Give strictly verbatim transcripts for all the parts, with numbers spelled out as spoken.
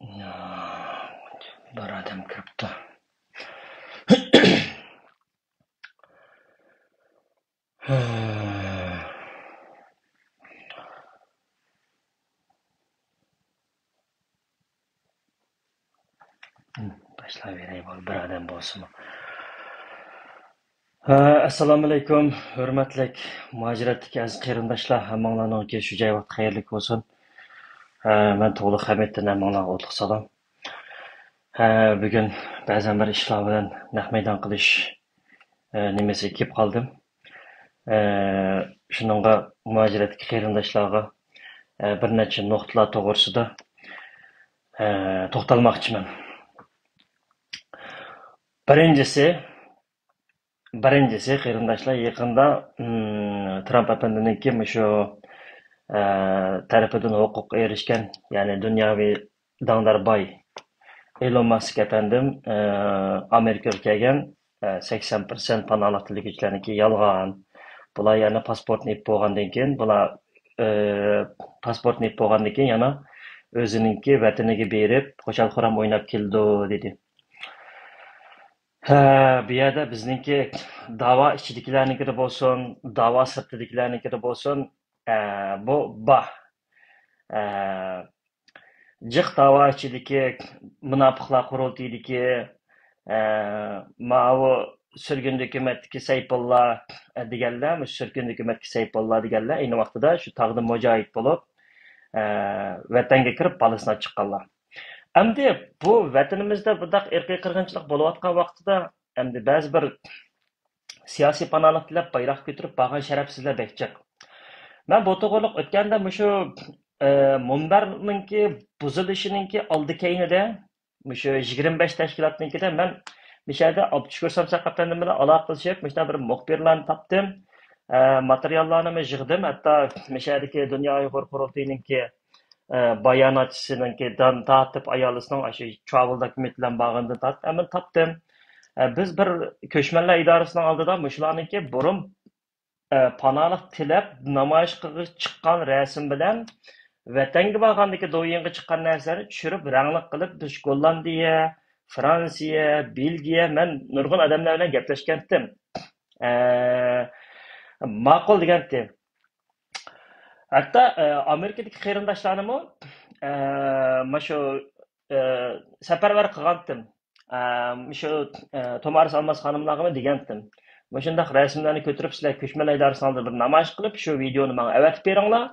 بىر ئادەم كىرىپتۇ. باشلاۋېرەي، بۇ بىر ئادەم بولسىمۇ. ھە، ئەسسالامۇئەلەيكۇم، ھۆرمەتلىك مۇھاجىرەتتىكى ئەزىز قېرىنداشلار، ھەممىڭلارنىڭكى شۇ جاي ۋاقتى خەيرلىك بولسۇن. ھە، مەن تۇغلۇق ھەمىدتىن ھەممىڭلارغا ئوتلۇق سالام. ھە، بۈگۈن بەزەن بىر ئىشلار بىلەن نەق مەيدان قىلىش، ئە، نېمىسىگە كېلىپ قالدىم. ئە، شۇنىڭغا مۇھاجىرەتتىكى قېرىنداشلارغا، ئە، بىر نەچچە نۇقتىلار توغرىسىدا، ئە، توختالماقچىمەن. بىرىنچىسى، بىرىنچىسى، قېرىنداشلار، يېقىندا، ئىم، ترامپ ئەپەندىنىڭكى مۇشۇ، ئە، تەرىپىدىن ھوقۇققا ئېرىشكەن، يەنى دۇنياۋى داڭدار باي ئېلون ماسك ئەپەندىم، ئە، ئامېرىكىغا كەلگەن، ئە، سەكسەن پىرسەنت پاناھلىق تىلىگۈچىلەرنىڭكى يالغان. بۇلار يەنە پاسپورتنى ئېلىپ بولغاندىن كېيىن، بۇلار، ئە، پاسپورتنى ئېلىپ بولغاندىن كېيىن يەنە ئۆزىنىڭكى ۋەتىنىگە بېرىپ، خۇشال-خۇرام ئويناپ كېلىدۇ، دېدى. ھە، بۇ يەردە بىزنىڭكى داۋا ئىچىدىكىلەرنىڭكىدە بولسۇن، داۋا سىرتىدىكىلەرنىڭكىدە بولسۇن، ئە، بۇ بار. ئە، جىق داۋا ئىچىدىكى مۇناپىقلار قۇرۇلتىيىدىكى، ئە، ماۋۇ سۈرگۈن ھۆكۈمەتتىكى سەيپۇللا دېگەنلەر، مۇشۇ سۈرگۈن ھۆكۈمەتتىكى سەيپۇللا دېگەنلەر ئەينى ۋاقتىدا شۇ تاغدا مۇجاھىد بولۇپ، ئە، ۋەتەنگە كىرىپ بالىسىنى ئاچىققانلار. ئەمدى بۇ ۋەتىنىمىزدە بۇنداق ئىرقىي قىرغىنچىلىق بولۇۋاتقان ۋاقتىدا، ئەمدى بەزى بىر سىياسىي پاناھلىق تىلەپ بايراق كۆتۈرۈپ بارغان شەرەپسىزلەر بەك جىق. مەن بۇ توغرىلىق ئۆتكەندە مۇشۇ، ئە، مۇنبەرنىڭكى بۇزۇلۇشىنىڭكى ئالدى كەينىدە مۇشۇ يىگىرمە بەش تەشكىلاتنىڭكىدە مەن مۇشۇ يەردە ئابدۇشۈكۈر سامساق ئەپەندىم بىلەن ئالاقىلىشىپ، مۇشۇنداق بىر مۇخبىرلارنى تاپتىم. ئە، ماتېرىياللارنىمۇ يىغدىم. ھەتتا مۇشۇ يەردىكى دۇنيا ئۇيغۇر قۇرۇلتىيىنىڭكى، ئە، باياناتچىسىنىڭكى دان تارتىپ، ئايالىسىنىڭ ئاشۇ تراۋېل دوكۇمېنت بىلەن بارغىنىدىن تارتىپ، ھەممىنى تاپتىم. ئە، بىز بىر كۆچمەنلەر ئىدارىسىنىڭ ئالدىدا مۇشۇلارنىڭكى بۇرۇن، ئە، پاناھلىق تىلەپ نامايىش قىلغىلى چىققان رەسىم بىلەن ۋەتەنگە بارغاندىكى دويىنغا چىققان نەرسىلەرنى چۈشۈرۈپ، رەڭلىك قىلىپ، بىز گوللاندىيە، فرانسىيە، بېلگىيە، مەن نۇرغۇن ئادەملەر بىلەن گەپلەشكەنتىم. ئە، ماقۇل دېگەنتى. ھەتتا، ئە، ئامېرىكىدىكى قېرىنداشلارنىمۇ، ئە، مانا شۇ، ئە، سەپەرۋەر قىلغانتىم. ئە، مۇشۇ، ئە، تومارىس ئالماس خانىملارغىمۇ دېگەنتىم. مۇشۇنداق رەسىملەرنى كۆتۈرۈپ، سىلەر كۆچمەنلەر ئىدارىسىنىڭ ئالدىدا بىر نامايىش قىلىپ، شۇ ۋىدېئونى ماڭا ئەۋەتىپ بېرىڭلار.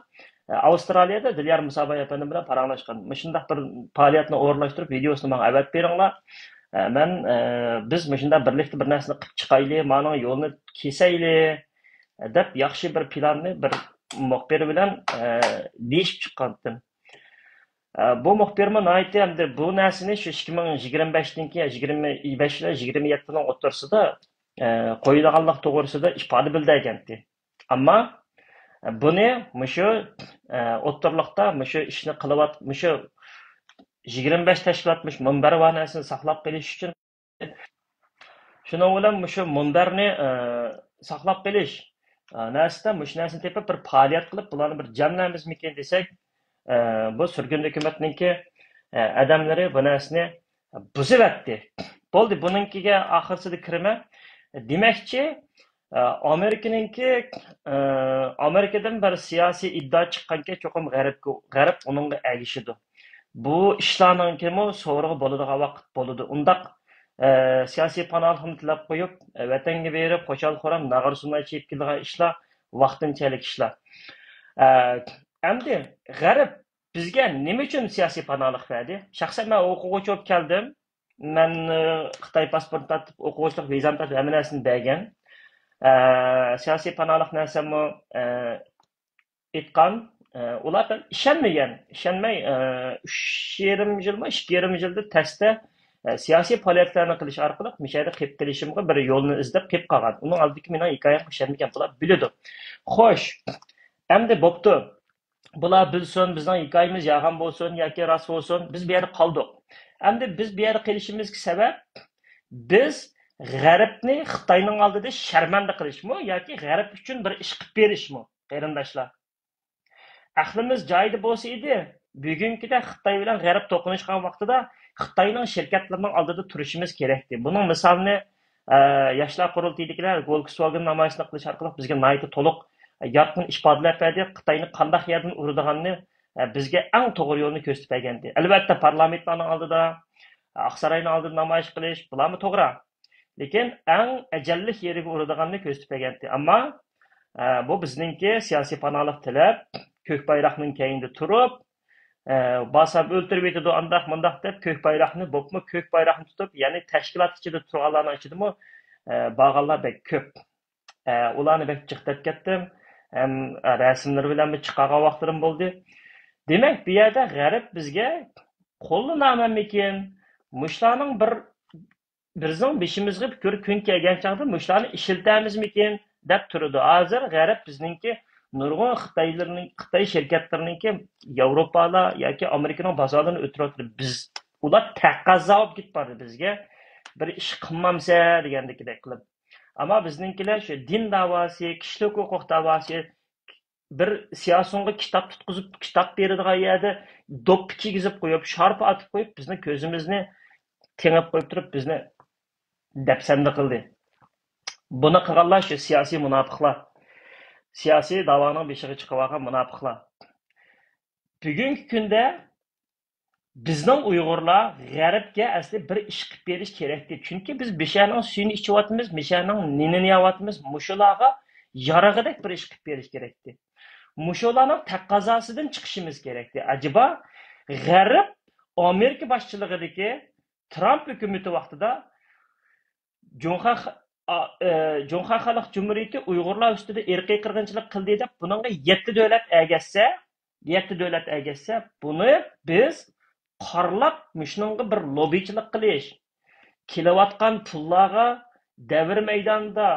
ئە، ئاۋسترالىيەدە دىليار مۇساباي ئەپەندىم بىلەن پاراڭلاشقان. مۇشۇنداق بىر پائالىيەتنى ئورۇنلاشتۇرۇپ، ۋىدېئوسىنى ماڭا ئەۋەتىپ بېرىڭلار. ئە، مەن، ئە، بىز مۇشۇنداق بىرلىكتە بىر نەرسىنى قىلىپ چىقايلى، مانىڭ يولىنى كېسەيلى، دەپ ياخشى بىر پىلاننى بىر مۇخبىر بىلەن، ئە، دېيىشىپ چىققانتىم. ئە، بۇ مۇخبىرمۇ ناھايىتى ئەمدى بۇ نەرسىنى شۇ ئىككى مىڭ يىگىرمە بەشتىن كېيىن، يىگىرمە بەش بىلەن يىگىرمە يەتتىنىڭ ئوتتۇرىسىدا، ئە، قويىدىغانلىق توغرىسىدا ئىپادە بىلدۈرگەنتى. ئەمما، ئە، بۇنى مۇشۇ، ئە، ئوتتۇرىلىقتا مۇشۇ ئىشنى قىلىۋات-، مۇشۇ يىگىرمە بەش تەشكىلات مۇشۇ مۇنبەر ۋە نەرسىنى ساقلاپ قېلىش ئۈچۈن شۇنىڭ بىلەن مۇشۇ مۇنبەرنى، ئە، ساقلاپ قېلىش، ئە، نەرسىدە مۇشۇ نەرسىنى تېپىپ بىر پائالىيەت قىلىپ، بۇلارنى بىر جەملەيمىزمىكىن دېسەك، ئە، بۇ سۈرگۈن ھۆكۈمەتنىڭكى، ئە، ئادەملىرى بۇ نەرسىنى بۇزۇۋەتتى. بولدى، بۇنىڭكىگە ئاخىرسىدا كىرىمەن. دېمەكچى، ئە، ئامېرىكىنىڭكى، ئە، ئامېرىكىدىن بىر سىياسىي ئىدىيە چىققانكەن، چوقۇم غەربكە، غەرب ئۇنىڭغا ئەگىشىدۇ. بۇ ئىشلارنىڭكىمۇ سورىغا بولىدىغان ۋاقىت بولىدۇ. ئۇنداق، ئە، سىياسىي پاناھلىقنى تىلەپ قويۇپ، ئە، ۋەتەنگە بېرىپ، خۇشال-خۇرام، ناغرا-سۇرنا چېيىپ كېلىدىغان ئىشلار ۋاقتىنچەلىك ئىشلار. ئە، ئەمدى غەرب بىزگە نېمە ئۈچۈن سىياسىي پاناھلىق بەردى؟ شەخسەن مەن ئوقۇغۇچى بولۇپ كەلدىم. مەن، ئە، خىتاي پاسپورتىنى تارتىپ، ئوقۇغۇچىلىق ۋىزامنى تارتىپ، ھەممە نەرسىنى بەرگەن. ئە، سىياسىي پاناھلىق نەرسەممۇ، ئە، ئېيتقان، ئە، ئۇلار بەك ئىشەنمىگەن. ئىشەنمەي، ئە، ئۈچ يېرىم يىلمۇ، ئىككى يېرىم يىلدا تەستە، ئە، سىياسىي پائالىيەتلەرنى قىلىش ئارقىلىق مۇشۇ يەردە قېلىپ قېلىشىمغا بىر يولنى ئىزدەپ قېلىپ قالغان. ئۇنىڭ ئالدىدىكى مېنىڭ ھېكايەمگە ئىشەنمىگەن. بۇلار بىلىدۇ. خوش، ئەمدى بوپتۇ. بۇلار بىلسۇن، بىزنىڭ ھېكايىمىز يالغان بولسۇن ياكى راست بولسۇن، بىز بۇ يەردە قالدۇق. ئەمدى بىز بۇ يەردە قېلىشىمىزدىكى سەۋەب، بىز غەربنى خىتاينىڭ ئالدىدا شەرمەندە قىلىشمۇ ياكى غەرب ئۈچۈن بىر ئىش قىلىپ بېرىشمۇ، قېرىنداشلار؟ ئەقلىمىز جايىدا بولسا ئىدى، بۈگۈنكىدەك خىتاي بىلەن غەرب توقۇنۇشقان ۋاقتىدا خىتاينىڭ شىركەتلىرىنىڭ ئالدىدا تۇرۇشىمىز كېرەكتى. بۇنىڭ مىسالىنى، ئە، ياشلار قۇرۇلتىيىدىكىلەر ۋولكسۋاگېن نامايىشىنى قىلىش ئارقىلىق بىزگە ناھايىتى تولۇق، ئە، يارقىن ئىپادىلەپ بەردى. خىتاينى قانداق يەردىن ئۇرىدىغاننى، ئە، بىزگە ئەڭ توغرا يولنى كۆرسىتىپ بەرگەنىدى. ئەلۋەتتە، پارلامېنتلارنىڭ ئالدىدا، ئاقساراينىڭ ئالدىدا نامايىش قىلىش، بۇلارمۇ توغرا. لېكىن ئەڭ ئەجەللىك يېرىگە ئۇرىدىغاننى كۆرسىتىپ بەرگەنتى. ئەمما، ئە، بۇ بىزنىڭكى سىياسىي پاناھلىق تىلەپ، كۆك بايراقنىڭ كەينىدە تۇرۇپ، ئە، بارسام ئۆلتۈرۈپ يېتىدۇ، ئانداق مۇنداق دەپ، كۆك بايراقنى، بوپمۇ كۆك بايراقنى تۇتۇپ، يەنى تەشكىلات ئىچىدە تۇرغانلارنىڭ ئىچىدىمۇ، ئە، بارغانلار بەك كۆپ. ئە، ئۇلارنى بەك جىق دەپ كەتتىم. ھەم رەسىملىرى بىلەنمۇ چىقارغان ۋاقىتلىرىم بولدى. دېمەك، بۇ يەردە غەرب بىزگە قوللىنامەنمىكىن؟ مۇشۇلارنىڭ بىر، بىزنىڭ بېشىمىزغا بىر كۈن كەلگەن چاغدا مۇشۇلارنى ئىشلىتەمىزمىكىن دەپ تۇرىدۇ. ھازىر غەرب بىزنىڭكى نۇرغۇن خىتايلىرىنىڭ، خىتاي شىركەتلىرىنىڭكى ياۋروپادا ياكى ئامېرىكىنىڭ بازارلىرىنى ئۆتۈرۈۋاتىدۇ. بىز، ئۇلار تەقەززا بولۇپ كېتىپ بارىدۇ بىزگە. بىر ئىش قىلمامسەن دېگەندىكىدەك قىلىپ. ئەمما بىزنىڭكىلەر شۇ دىن داۋاسى، كىشىلىك ھوقۇق داۋاسى، بىر سىياسىيونغا كىتاب تۇتقۇزۇپ، كىتاب بېرىدىغان يەردە دوپپا كىيگۈزۈپ قويۇپ، شارپا ئاتىپ قويۇپ، بىزنىڭ كۆزىمىزنى تېڭىپ قويۇپ تۇرۇپ، بىزنى دەپسەندە قىلدى. بۇنى قىلغانلار شۇ سىياسىي مۇناپىقلار. سىياسىي داۋانىڭ بېشىغا چىقىۋالغان مۇناپىقلار. بۈگۈنكى كۈندە بىزنىڭ ئۇيغۇرلار غەربكە ئەسلى بىر ئىش قىلىپ بېرىش كېرەكتى. چۈنكى بىز مىشەنىڭ سۈيىنى ئىچىۋاتىمىز، مىشەنىڭ نېنىنى يەۋاتىمىز، مۇشۇلارغا يارىغۇدەك بىر ئىش قىلىپ بېرىش كېرەكتى. مۇشۇلارنىڭ تەقەززاسىدىن چىقىشىمىز كېرەكتى. ئەجەبا، غەرب ئامېرىكا باشچىلىقىدىكى ترامپ ھۆكۈمىتى ۋاقتىدا جۇڭخۇا خ-، ئا-، ئە، جۇڭخۇا خەلق جۇمھۇرىيىتى ئۇيغۇرلار ئۈستىدە ئىرقىي قىرغىنچىلىق قىلدى دەپ، بۇنىڭغا يەتتە دۆلەت ئەگەشسە، يەتتە دۆلەت ئەگەشسە، بۇنى بىز قارىلاپ، مۇشۇنىڭغا بىر لوببىچىلىق قىلىش، كېلىۋاتقان پۇللارغا دەۋر مەيدانىدا،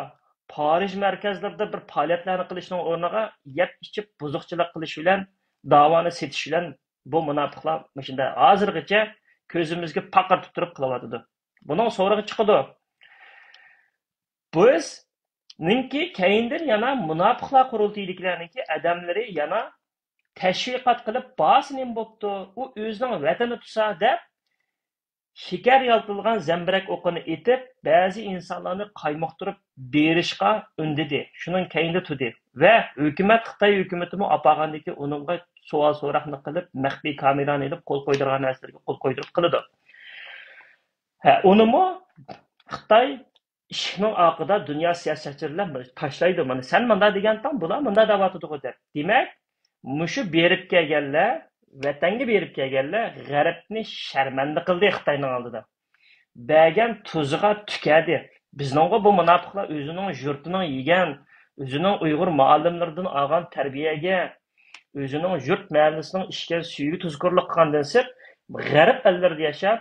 پارىژ مەركەزلىرىدە بىر پائالىيەتلەرنى قىلىشنىڭ ئورنىغا، يەپ ئىچىپ، بۇزۇقچىلىق قىلىش بىلەن، داۋانى سېتىش بىلەن، بۇ مۇناپىقلار مۇشۇنداق ھازىرغىچە كۆزىمىزگە پاقىرتىپ تۇرۇپ قىلىۋاتىدۇ. بۇنىڭ سورىقى چىقىدۇ. بىزنىڭكى كەينىدىن يەنە مۇناپىقلار قۇرۇلتىيىدىكىلەرنىڭكى ئادەملىرى يەنە تەشۋىقات قىلىپ، بارسا نېمە بوپتۇ، ئۇ ئۆزىنىڭ ۋەتىنى تۇتسا دەپ، شېكەر يالتىلىغان زەمبىرەك ئوقىنى ئېتىپ، بەزى ئىنسانلارنى قايمۇقتۇرۇپ بېرىشقا ئۈندىدى. شۇنىڭ كەينىدە تۇردى. ۋە ھۆكۈمەت، خىتاي ھۆكۈمىتىمۇ ئاپارغاندىن كېيىن ئۇنىڭغا سوئال سوراقنى قىلىپ، مەخپىي كامېرانى ئېلىپ، قول قويدۇرغان نەرسىلەرگە قول قويدۇرۇپ قىلىدۇ. ھە، ئۇنىمۇ خىتاي ئىشىكنىڭ ئارقىدا دۇنيا سىياسەتچىلىرى بىلەن تاشلايدۇ. مانا سەن مۇنداق دېگەنتىڭ، بۇلار مۇنداق دەۋاتىدىغۇ دەپ. دېمەك، مۇشۇ بېرىپ كەلگەنلەر، ۋەتەنگە بېرىپ كەلگەنلەر غەربنى شەرمەندە قىلدى خىتاينىڭ ئالدىدا. بەرگەن تۇزىغا تۈكەردى. بىزنىڭغۇ بۇ مۇناپىقلار ئۆزىنىڭ يۇرتىنىڭ يېگەن، ئۆزىنىڭ ئۇيغۇر مۇئەللىملىرىدىن ئالغان تەربىيەگە، ئۆزىنىڭ يۇرت مەھەللىسىنىڭ ئىچكەن سۈيىگە تۇزكورلۇق قىلغاندىن سىرت، غەرب ئەللىرىدە ياشاپ،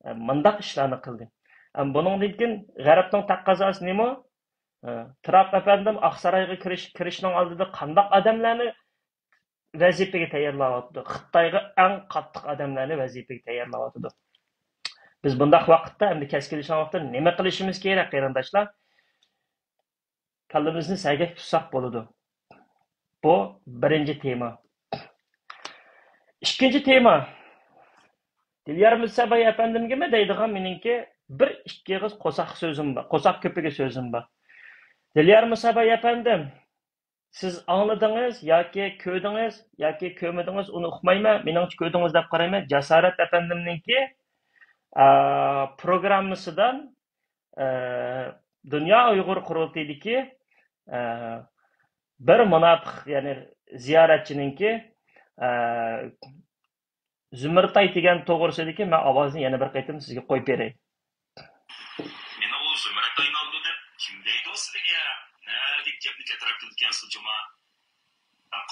ئە، مۇنداق ئىشلارنى قىلدى. ئەم، بۇنىڭدىن كېيىن غەربنىڭ تەقەززاسى نېمە؟ ئە، ترامپ ئەپەندىم ئاقسارايغا كىرىش، كىرىشنىڭ ئالدىدا قانداق ئادەملەرنى ۋەزىپىگە تەييارلاۋاتىدۇ؟ خىتايغا ئەڭ قاتتىق ئادەملەرنى ۋەزىپىگە تەييارلاۋاتىدۇ. بىز بۇنداق ۋاقىتتا، ئەمدى كەسكىنلىشىدىغان ۋاقىتتا نېمە قىلىشىمىز كېرەك، قېرىنداشلار؟ كاللىمىزنى سەگەك تۇتساق بولىدۇ. بۇ بىرىنچى تېما. ئىككىنچى تېما. دىليار مۇساباي ئەپەندىمگىمۇ دەيدىغان مېنىڭكى بىر ئىككى ئېغىز قورساق سۆزۈم بار، قورساق كۆپۈكى سۆزۈم بار. دىليار مۇساباي ئەپەندىم، سىز ئاڭلىدىڭىز ياكى كۆردىڭىز ياكى كۆرمىدىڭىز، ئۇنى ئۇقمايمەن. مېنىڭچە كۆردىڭىز دەپ قارايمەن. جاسارەت ئەپەندىمنىڭكى، ئە، پروگراممىسىدا، ئە، دۇنيا ئۇيغۇر قۇرۇلتىيىدىكى، ئە، بىر مۇناپىق، يەنى زىيارەتچىنىڭكى، ئە، زۇمرىتاي دېگەن توغرىسىدىكى مەن ئاۋازنى يەنە بىر قېتىم سىزگە قويۇپ بېرەي. مېنى ئۇ زۇمرىتاينى ئالدى دەپ كىم دەيدۇ سىلىگە؟ نەدىكى گەپنى كەتۈرۈپ كېلىدىكەنسىز جۇما؟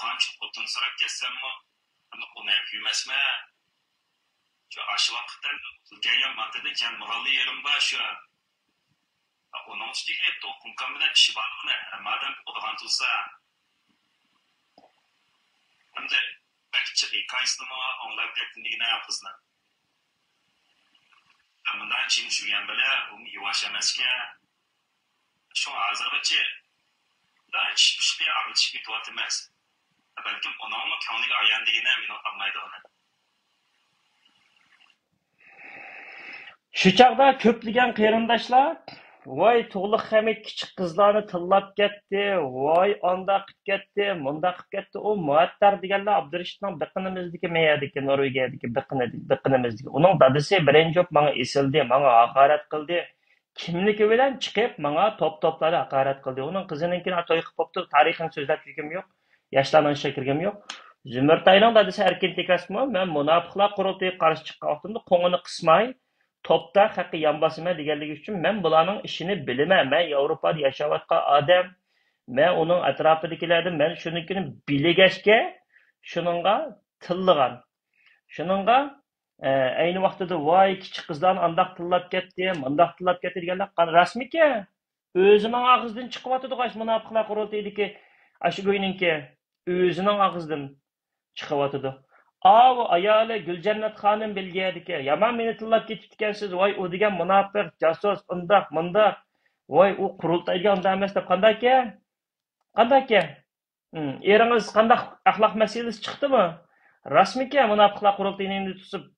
قانچە خوتۇن سوراپ كەتسەممۇ، ئەمما ئۇ نەپ يېمەسمە. شۇ ئاشۇ ۋاقىتتا كەلگەن ماتىدىن كەلمىغانلا يېرىم بار شۇ. ئۇنىڭ ئۈستىگە دولقۇنكام بىلەن ئىشى بارلىقىنى ھەممە ئادەم ئۇقىدىغان تۇرسا. ئەمدى بەك جىق ھېكايىسىنىمۇ ئاڭلاپ كەتتىم دېگىنە قىزنىڭ. مۇنداق جىم يۈرگەن بىلەن ئۇمۇ يۇۋاش ئەمەسكەن. شۇڭا ھازىرغىچە ئىش پىشىپى ئاغرىتىشىپ كېتىۋاتىمىز. بەلكىم ئۇنىڭمۇ كۆڭلىگە ئايان دېگىنە مېنىڭ ئاڭلايدىغىنىم. شۇ چاغدا كۆپلىگەن قېرىنداشلار، ۋاي، تۇغلۇق خەمىت كىچىك قىزلارنى تىللاپ كەتتى، ۋاي، ئانداق قىلىپ كەتتى، مۇنداق قىلىپ كەتتى، ئۇ مۇئەتتەر دېگەنلەر ئابدۇرېشىتنىڭ بېقىنىمىزدىكى، مەيەردىكى، نورۋېگىيەدىكى بېقىنى-، بېقىنىمىزدىكى. ئۇنىڭ دادىسى بىرىنچى بولۇپ ماڭا ئېسىلدى، ماڭا ھاقارەت قىلدى. كىملىكى بىلەن چىقىپ ماڭا توپ-توپلاردا ھاقارەت قىلدى. ئۇنىڭ قىزىنىڭكىنى توي قىلىپ بوپتۇ، تارىخىنى سۆزلەپ يۈرگۈم يوق. ياشلارنىڭ ئىشىغا كىرگۈم يوق. زۇمرىتاينىڭ دادىسى ئەركىن تېكەسمۇ، مەن مۇناپىقلار قۇرۇلتىيىغا قارشى چىققان ۋاقتىمدا قوڭىنى قىسماي، توپتا خەققە يان باسىمەن دېگەنلىكى ئۈچۈن، مەن بۇلارنىڭ ئىشىنى بىلىمەن. مەن ياۋروپادا ياشاۋاتقان ئادەم. مەن ئۇنىڭ ئەتراپىدىكىلەردىن، مەن شۇنىڭكىنى بىلگەچكە، شۇنىڭغا تىللىغان. شۇنىڭغا، ئە، ئەينى ۋاقتىدا، ۋاي، كىچىك قىزلارنى ئانداق تىللاپ كەتتى، مۇنداق تىللاپ كەتتى دېگەنلەر قان-، راستمىكەن؟ ئۆزىنىڭ ئاغزىدىن چىقىۋاتىدىغۇ ئاشۇ مۇناپىقلار قۇرۇلتىيىدىكى ئاشۇ گۇينىڭكى. ئۆزىنىڭ ئاغزىدىن چىقىۋاتىدۇ. ئاۋۇ ئايالى گۈلجەننەت خانىم بېلگىيەدىكى، يامان مېنى تىللاپ كېتىپتىكەنسىز، ۋاي، ئۇ دېگەن مۇناپىق، جاسۇس، ئۇنداق، مۇنداق، ۋاي، ئۇ قۇرۇلتايدىكى ئۇنداق ئەمەس دەپ. قانداككەن؟ قانداككەن؟ ھىم، ئېرىڭىز قانداق ئەخلاق مەسىلىسى چىقتىمۇ؟ راستمىكەن، مۇناپىقلار قۇرۇلتىيىنى تۇتۇپ،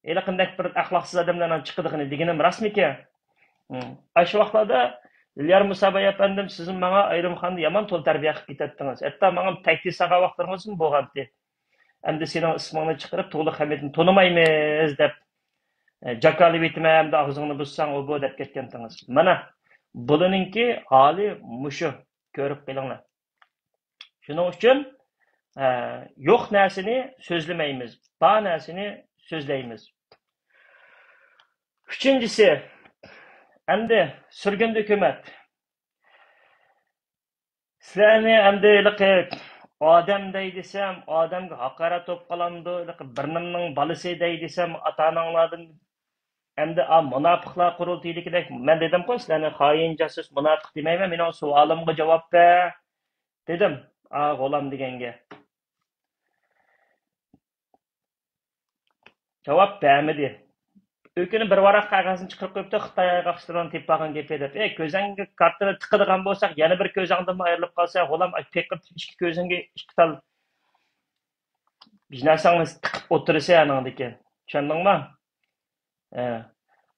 ھېلىقىندەك بىر ئەخلاقسىز ئادەملەرنىڭ چىقىدىغىنى دېگىنىم راستمىكەن؟ ھىم. ئاشۇ ۋاقىتلاردا ئىليار مۇساباي ئەپەندىم، سىزمۇ ماڭا ئايرىم خاندا يامان تولا تەربىيە قىلىپ كېتەتتىڭىز. ھەتتا ماڭا تەھدىت سالغان ۋاقىتلىرىڭىزمۇ بولغانتى. ئەمدى سېنىڭ ئىسمىڭنى چىقىرىپ، تۇغلۇق خەمىتنى تونۇمايمىز دەپ، ئە، جاكارلىۋېتىمەن، ئەمدى ئاغزىڭنى بۇزساڭ ئۇ بۇ دەپ كەتكەنتىڭىز. مانا، بۇلىنىڭكى ھالى مۇشۇ. كۆرۈپ قېلىڭلار. شۇنىڭ ئۈچۈن، ئە، يوق نەرسىنى سۆزلىمەيمىز، بار نەرسىنى سۆزلەيمىز. ئۈچىنچىسى، ئەمدى سۈرگۈندە ھۆكۈمەت. سىلەرنى ئەمدى ھېلىقى ئادەم دەي دېسەم، ئادەمگە ھاقارەت بولۇپ قالامدۇ؟ ھېلىقى بىر نېمىنىڭ بالىسى دەي دېسەم، ئاتا-ئاناڭلاردىن ئەمدى، ئا، مۇناپىقلار قۇرۇلتىيىدىكىدەك، مەن دېدىمغۇ، سىلەرنى خائىن، جاسۇس، مۇناپىق دېمەيمەن، مېنىڭ سوئالىمغا جاۋاب بەر، دېدىم، ئا، غۇلام دېگەنگە. جاۋاب بەرمىدى. ئۆكۈنۈپ بىر ۋاراق قەغەزنى چىقىرىپ قويۇپتۇ، خىتاي ئاياغ ئاستىدىن تېپىپ بارغان گېپى دەپ. ئەي، كۆزۈڭگە كارتىنى تىقىدىغان بولساق، يەنە بىر كۆزۈڭدىنمۇ ئايرىلىپ قالسا، غۇلام، ئاي، پېقىر ئىككى كۆزۈڭگە ئىككى تال بىر نەرسەڭنى تىقىپ ئولتۇرىسەن ئانىڭدىكى. چۈشەندىڭمۇ؟ ئە.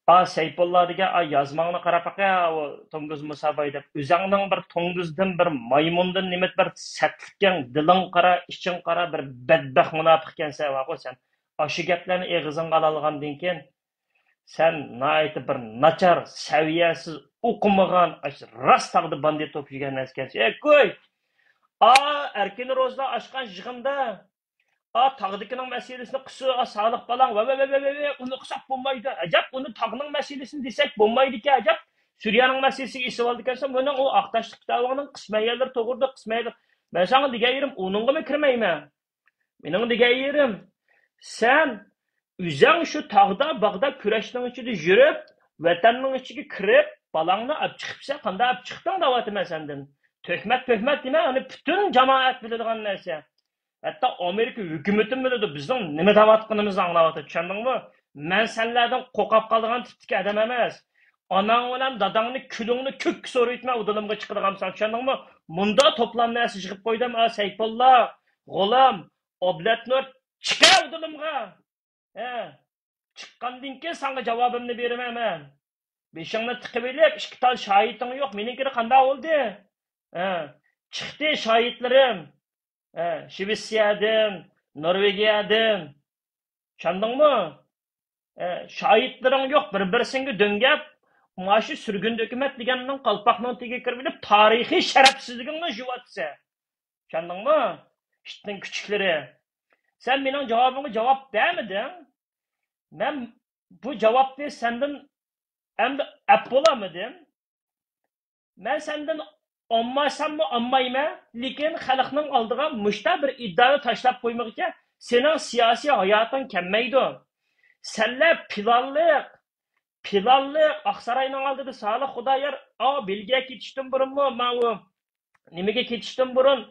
ئا، سەيپۇللا دېگەن، ئا، يازماڭنى قاراپ باقە، ئا، ئۇ توڭگۇز مۇساباي دەپ. ئۆزەڭنىڭ بىر توڭگۇزدىن، بىر مايمۇندىن نېمە بىر سەتلىككەن، دىلىڭ قارا، ئىچىڭ قارا، بىر بەتبەخت مۇناپىق ئىكەنسەن، ۋاغۇ سەن. ئاشۇ گەپلەرنى ئېغىزىڭغا ئالالىغاندىن كېيىن، سەن ناھايىتى بىر ناچار، سەۋىيەسىز، ئوقۇمىغان، ئاشۇ راست تاغدا باندىت بولۇپ يۈرگەن نەرسە ئىكەنسەن. ئەي، قوي! ئا، ئەركىن روزا ئاچقان يىغىندا، ئا، تاغدىكىنىڭ مەسىلىسىنى قىلسا، ئا، سالىھ بالاڭ، ۋە، ۋە، ۋە، ۋە، ۋە، ئۇنى قىلساق بولمايدۇ. ئەجەب، ئۇنى تاغنىڭ مەسىلىسىنى دېسەك بولمايدىكەن، ئەجەب. سۈرىيەنىڭ مەسىلىسىگە ئېسىۋالىدىكەنسەن، مېنىڭ ئۇ ئاق تاشلىق كىتابىڭنىڭ قىسمەن يەرلىرى توغرىدۇر، قىسمەن يەرلىرى. مەن ساڭا دېگەن يېرىم، ئۇنىڭغىمۇ كىرمەيمەن. مېنىڭ دېگەن يېرىم، سەن ئۆزەڭ شۇ تاغدا، باغدا كۈرەشنىڭ ئىچىدە يۈرۈپ، ۋەتەننىڭ ئىچىگە كىرىپ، بالاڭنى ئاپ چىقىپسەن، قانداق ئاپ چىقتىڭ دەۋاتىمەن سەندىن. تۆھمەت، تۆھمەت دېمە، ئۇنى پۈتۈن جامائەت بىلىدىغان نەرسە. ھەتتا ئامېرىكا ھۆكۈمىتىمۇ بىلىدۇ، بىزنىڭ نېمە دەۋاتقىنىمىزنى ئاڭلاۋاتىدۇ، چۈشەندىڭمۇ؟ مەن سەنلەردىن قورقۇپ قالىدىغان تىپتىكى ئادەم ئەمەس. ئاناڭ بىلەن داداڭنى كۈلۈڭنى كۆككە سورۇيتمەن، ئۇ دىلىمغا چىقىدىغان بولساڭ، چۈشەندىڭمۇ؟ مۇنداق توپلام نەرسە يىغىپ قويدۇم، ئا، سەيپۇللا، غۇلام، ئابلەتنۇر، چىقە ئۇ دىلىمغا. ھە، چىققاندىن كېيىن ساڭا جاۋابىمنى بېرىمەن مەن. بېشىڭنى تىقىۋېلىپ، ئىككى تال شاھىتىڭ يوق، مېنىڭكىدە قانداق بولدى؟ ھە، چىقتى شاھىتلىرىم. ھە، شىۋېتسىيەدىن، نورۋېگىيەدىن. چۈشەندىڭمۇ؟ ئە، شاھىتلىرىڭ يوق، بىر-بىرسىڭگە دۆڭگەپ، مانا شۇ سۈرگۈندە ھۆكۈمەت دېگەننىڭ قالپاقنىڭ تېگىگە كىرىۋېلىپ، تارىخىي شەرەپسىزلىكىڭنى يۇيۇۋاتىسەن. چۈشەندىڭمۇ؟ ئىتنىڭ كۈچۈكلىرى. سەن مېنىڭ جاۋابىمغا جاۋاب بەرمىدىڭ. مەن بۇ جاۋابنى سەندىن ئەمدى ئەپ بولالمىدىم. مەن سەندىن ئالماساممۇ ئالمايمەن، لېكىن خەلقنىڭ ئالدىغا مۇشتا بىر ئىدىيەنى تاشلاپ قويمىغىچە سېنىڭ سىياسىي ھاياتىڭ كەممەيدۇ. سەنلەر پىلانلىق، پىلانلىق، ئاقساراينىڭ ئالدىدا سالىھ خۇدايار، ئاۋۇ بېلگىيەگە كېتىشتىن بۇرۇنمۇ ماۋۇ نېمىگە كېتىشتىن بۇرۇن،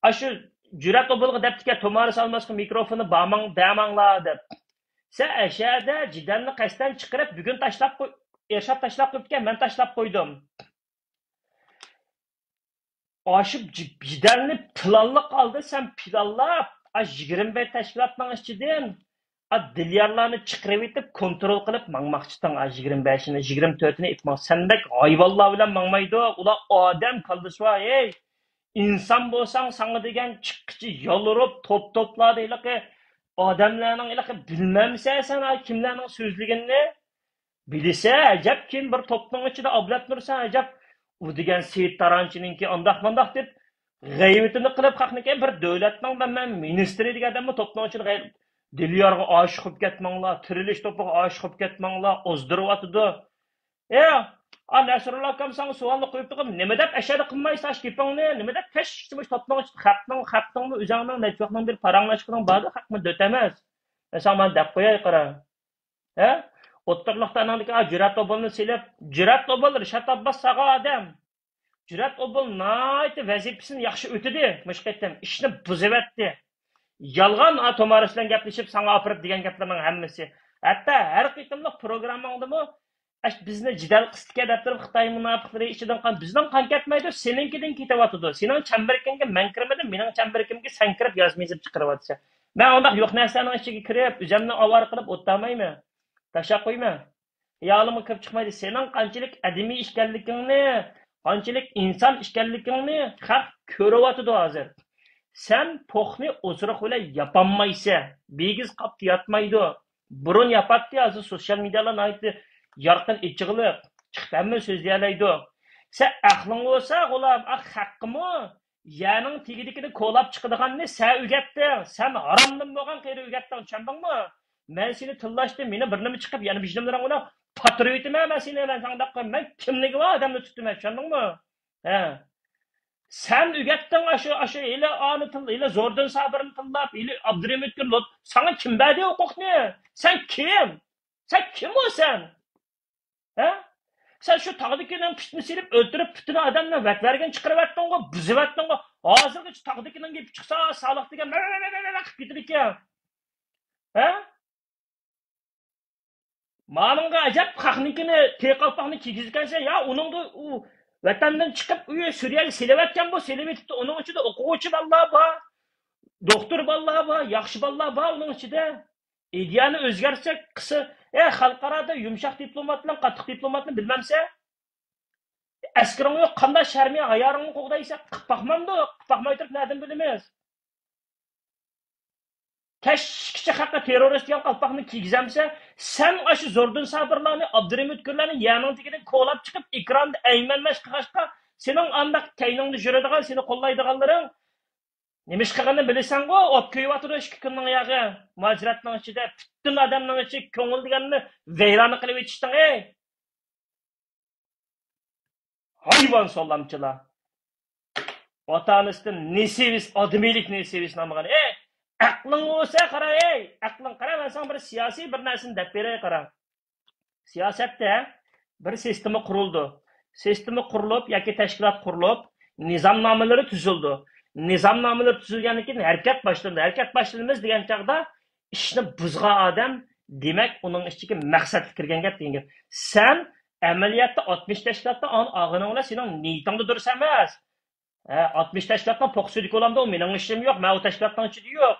ئاشۇ جۈرئەت ئوبۇلغا دەپتىكەن، تومارىس ئالماسقا مىكروفوننى باماڭ-، بەمەڭلار دەپ. سەن ئەشەدە جېدەلنى قەستەن چىقىرىپ، بۈگۈن تاشلاپ قوي-، ئېرشات تاشلاپ قويۇپتىكەن، مەن تاشلاپ قويدۇم. ئاشۇ جى-، جېدەلنى پىلانلىق ھالدا سەن پىلانلاپ، ئاشۇ يىگىرمە بەش تەشكىلاتنىڭ ئىچىدىن ئا، دىليارلارنى چىقىرىۋېتىپ، كونترول قىلىپ ماڭماقچىتىڭ. ئا، يىگىرمە بەشىنى، يىگىرمە تۆتىنى ئېيتماڭ. سەن بەك ھايۋانلار بىلەن ماڭمايدۇ. ئۇلار ئادەم كاللىسى بار. ھەي، ئىنسان بولساڭ، ساڭا دېگەن چىققىچە يالۋۇرۇپ، توپ-توپلاردا ھېلىقى ئادەملەرنىڭ ھېلىقى بىلمەمسەن سەن، ئا، كىملەرنىڭ سۆزلىگىنىنى؟ بىلسە، ئەجەب، كېيىن بىر توپنىڭ ئىچىدە ئابلەت تۇرسا، ئەجەب، ئۇ دېگەن سېيىت تارانچىنىڭكى ئانداق-مانداق دەپ، غەيۋىتىنى قىلىپ، خەقنىڭكى بىر دۆلەتنىڭ مەن، مەن مىنىستىرى دېگەن ئادەممۇ توپنىڭ ئىچىدە غەي-، دىليارغا ئاشىق بولۇپ كەتمەڭلار، تىرىلىش توپىغا ئاشىق بولۇپ كەتمەڭلار، ئازدۇرۇۋاتىدۇ. ئە، ئا، نەسرۇللا ئاكام ساڭا سوئالنى قويۇپتۇقۇم، نېمە دەپ ئەشەدە قىلمايسەن ئاشۇ گېپىڭنى؟ نېمە دەپ كەچكىچە مۇشۇ توپنىڭ ئىچىدە خەقنىڭ، خەقنىڭمۇ ئۆزۈڭنىڭ نەچچە ۋاقىتنىڭ بىر پاراڭلاشقىنىڭ باردى، خەقمۇ دۆت ئەمەس. مەن ساڭا مانا دەپ قوياي، قارا. ھە؟ ئوتتۇرىلىقتا ئاناڭدىكى، ئا، جۈرئەت ئوبۇلنى سېلىپ، جۈرئەت ئوبۇل رىشات ئابباس ساغا ئادەم. جۈرئەت ئوبۇل ناھايىتى ۋەزىپىسىنى ياخشى ئۆتىدى، مۇشۇ قېتىم ئىشنى بۇزۇۋەتتى. يالغان، ئا، تومارىس بىلەن گەپلىشىپ ساڭا ئاپىرىپ دېگەن گەپلەرنىڭ ھەممىسى. ھەتتا ھەر قېتىملىق پروگرامماڭدىمۇ، ئەش، بىزنى جېدەل قىستىكەن دەپ تۇرۇپ خىتاي مۇناپىقلىرى ئىچىدىن قان، بىزنىڭ قان كەتمەيدۇ، سېنىڭكىدىن كېتىۋاتىدۇ. سېنىڭ چەمبىرىكىڭگە مەن كىرمىدىم، مېنىڭ چەمبىرىكىمگە سەن كىرىپ يازما يېزىپ چىقىرىۋاتىسەن. مەن ئۇنداق يوق نەرسىلەرنىڭ ئىچىگە كىرىپ، ئۆزۈمنى ئاۋارە قىلىپ ئولتۇرمايمەن. تاشلاپ قويىمەن. خىيالىمغا كىرىپ چىقمايدۇ. سېنىڭ قانچىلىك ئادىمىي ئىكەنلىكىڭنى، قانچىلىك ئىنسان ئىكەنلىكىڭنى خەق كۆرۈۋاتىدۇ ھازىر. سەن پوخنى ئوزۇرۇق بىلەن ياپالمايسەن. بىگىز قاپتا ياتمايدۇ. بۇرۇن ياپاتتى، ھازىر سوتسىيال مېدىيالار ناھايىتى يارقىن ئېچىقلىق. چىقىپ ھەممە سۆزلىيەلەيدۇ. سەن ئەقلىڭ بولسا، غۇلام، ئا، خەققىمۇ يەرنىڭ تېگىدىكىنى كولاپ چىقىدىغاننى سەن ئۆگەتتىڭ. سەن ھارامدىن بولغان قېرى ئۆگەتتىڭ، چۈشەندىڭمۇ؟ مەن سېنى تىللاشتىم، مېنى بىر نېمە چىقىپ، يەنە بىر نېمىلىرىڭ بىلەن پاتۇرۇۋېتىمەن مەن سېنى، مەن ساڭا دەپ قوياي. مەن كىملىكى بار ئادەمنى تۇتىمەن، چۈشەندىڭمۇ؟ ھە. سەن ئۆگەتتىڭ ئاشۇ، ئاشۇ ھېلى ئانى تىل-، ھېلى زوردۇن سابىرنى تىللاپ، ھېلى ئابدۇرېھىم ئۆتكۈر لوت-، ساڭا كىم بەردى ھوقۇقنى؟ سەن كىم؟ سەن كىم ئۇ سەن؟ ھە؟ سەن شۇ تاغدىكىنىڭ پىتنە سېلىپ ئۆلتۈرۈپ، پۈتۈن ئادەمنى ۋەتلەرگە چىقىرىۋەتتىڭغۇ، بۇزۇۋەتتىڭغۇ. ھازىرغىچە تاغدىكىنىڭ گېپى چىقسا، سالىق دېگەن مە-، مە-، مە-، مە-، مە-، قىلىپ كېتىدىكەن. ھە؟ مانىڭغا ئەجەب، خەقنىڭكىنى، تېرە قالپاقنى كىيگۈزگەنسەن، يا ئۇنىڭدا ئۇ ۋەتەندىن چىقىپ، ئۇ سۈرىيەگە سېلىۋەتكەن بۇ، سېلىۋېتىپتۇ. ئۇنىڭ ئىچىدە ئوقۇغۇچى بالىلار بار، دوختۇر بالىلار بار، ياخشى بالىلار بار ئۇنىڭ ئىچىدە. ئىدىيەنى ئۆزگەرتسەك، قىسى، ئە، خەلقئارادا يۇمشاق دىپلومات بىلەن قاتتىق دىپلوماتنى بىلمەمسەن؟ ئەسكىرىڭ يوق، قانداق شەرمى ھايارىڭنى قوغدايسەن؟ قىلىپ باقمامدۇ؟ قىلىپ باقماي تۇرۇپ نەدىن بىلىمىز؟ كەچكىچە خەققە تېررورىست دېگەن قالپاقنى كىيگۈزەمسەن؟ سەن ئاشۇ زوردۇن سابىرلارنى، ئابدۇرېھىم ئۆتكۈرلەرنى يەرنىڭ تېگىدىن كولاپ چىقىپ، ئېكراندا ئەيمەنمەش قىلغاچقا، سېنىڭ ئانداق كەينىڭدە يۈرىدىغان، سېنى قوللايدىغانلىرىڭ نېمە ئىش قىلغىنىنى بىلىسەنغۇ؟ ئوت كۆيۈۋاتىدۇ ئىككى كۈننىڭ ياغى. مۇھاجىرەتنىڭ ئىچىدە پۈتۈن ئادەمنىڭ ئىچى كۆڭۈل دېگەننى ۋەيرانە قىلىۋېتىشتىڭ، ئەي! ھايۋان سولامچىلار! ۋاتانىستىن نېسىۋىس، ئادىمىيلىك نېسىۋىس نامىغان. ئەي، ئەقلىڭ بولسا قارا، ئەي، ئەقلىڭ قارا، مەن ساڭا بىر سىياسىي بىر نەرسىنى دەپ بېرەي، قارا. سىياسەتتە بىر سىستېما قۇرۇلىدۇ. سىستېما قۇرۇلۇپ ياكى تەشكىلات قۇرۇلۇپ، نىزامنامىلىرى تۈزۈلىدۇ. نىزامنامىلىرى تۈزۈلگەندىن كېيىن ھەرىكەت باشلىنىدۇ. ھەرىكەت باشلىدىمىز دېگەن چاغدا ئىشنى بۇزغان ئادەم، دېمەك، ئۇنىڭ ئىچىگە مەقسەتلىك كىرگەن گەپ دېگەن گەپ. سەن ئەمەلىيەتتە ئاتمىش تەشكىلاتتا ئان-، ئالغىنىڭ بىلەن سېنىڭ نىيىتىڭدە دۇرۇس ئەمەس. ھە، ئاتمىش تەشكىلاتنىڭ پوقىسىدىكى بولامدۇ، مېنىڭ ئىشىم يوق، مەن ئۇ تەشكىلاتنىڭ ئىچىدە يوق.